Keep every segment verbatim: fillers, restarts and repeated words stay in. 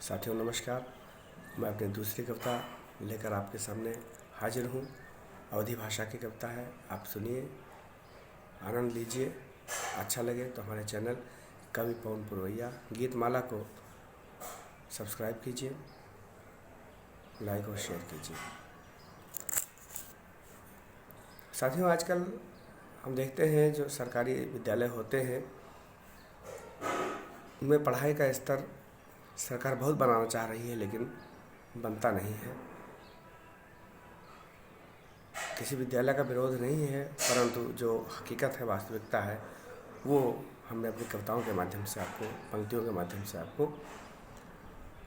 साथियों नमस्कार, मैं अपनी दूसरी कविता लेकर आपके सामने हाजिर हूँ। अवधी भाषा की कविता है, आप सुनिए, आनंद लीजिए। अच्छा लगे तो हमारे चैनल कवि पवन पुरवैया गीतमाला को सब्सक्राइब कीजिए, लाइक और शेयर कीजिए। साथियों, आजकल हम देखते हैं जो सरकारी विद्यालय होते हैं, उनमें पढ़ाई का स्तर सरकार बहुत बनाना चाह रही है, लेकिन बनता नहीं है। किसी विद्यालय का विरोध नहीं है, परंतु जो हकीकत है, वास्तविकता है, वो हमने अपनी कविताओं के माध्यम से आपको, पंक्तियों के माध्यम से आपको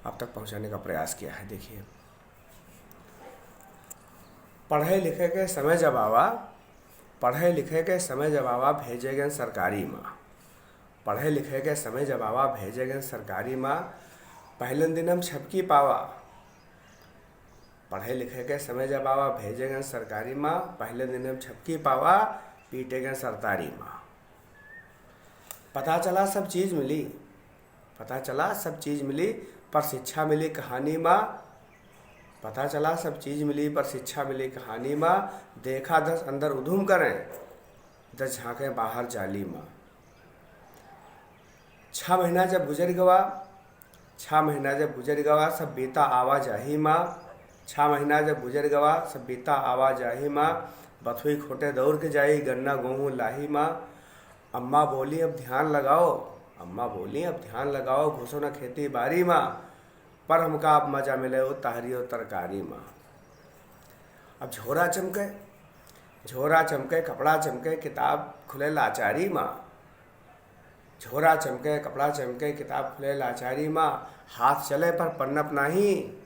आप तक पहुंचाने का प्रयास किया है। देखिए, पढ़े लिखे के समय जब आवा, पढ़े लिखे के समय जब आवा, भेजे गए सरकारी मा। पढ़े लिखे के समय जब आवा, भेजे गए सरकारी मा। पहले दिन हम छपकी पावा। पढ़े लिखे के समय जब आवा, भेजे गए सरकारी मा। पहले दिन हम छपकी पावा, पीटे गए सरकारी मा। पता चला सब चीज मिली, पता चला सब चीज मिली, पर शिक्षा मिली कहानी मा। पता चला सब चीज मिली, पर शिक्षा मिली कहानी मा। देखा दस अंदर उधुम करें, दस झांके बाहर जाली मा। छह महीना जब गुजर गवा, छह महीना जब गुजर गवा, सब बीता आवाजाही मा। छह महीना जब गुजर गवा, सब बीता आवाजाही मा। बथुई खोटे दौड़ के जाई, गन्ना गोहूँ लाही मा। अम्मा बोली, "अब ध्यान लगाओ।" अम्मा बोली, "अब ध्यान लगाओ, घुसो न खेती बारी मा।" पर हमका अब मजा मिले ओ तहरी ओ तरकारी मा। अब झोरा चमके, झोरा चमके, कपड़ा चमके, किताब खुले लाचारी मा। झोरा चमके, कपड़ा चमके, किताब खुले लाचारी मा। हाथ चले पर पन्नप नाही,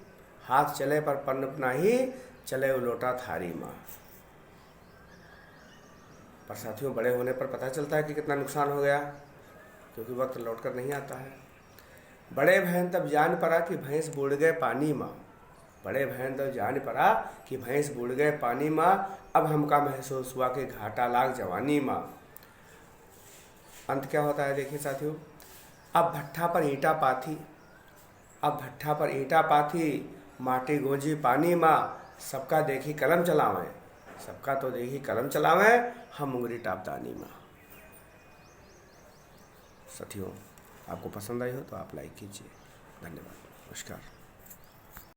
हाथ चले पर पन्नप नाही, चले उ लोटा थारी मा। पर साथियों, बड़े होने पर पता चलता है कि कितना नुकसान हो गया, क्योंकि वक्त लौट कर नहीं आता है। बड़े भयन तब जान पड़ा कि भैंस बूड़ गए पानी मा। बड़े भयन तब जान पड़ा कि भैंस बूड़ गए पानी मा। अब हमका महसूस हुआ कि घाटा लाग जवानी मा। अंत क्या होता है, देखिए साथियों, अब भट्ठा पर ईंटा पाथी, अब भट्ठा पर ईंटा पाथी, माटी गोंजी पानी मा। सबका देखी कलम चलावें, सबका तो देखी कलम चलावें, हम मुंगरी टापदानी मा। साथियों, आपको पसंद आई हो तो आप लाइक कीजिए। धन्यवाद, नमस्कार।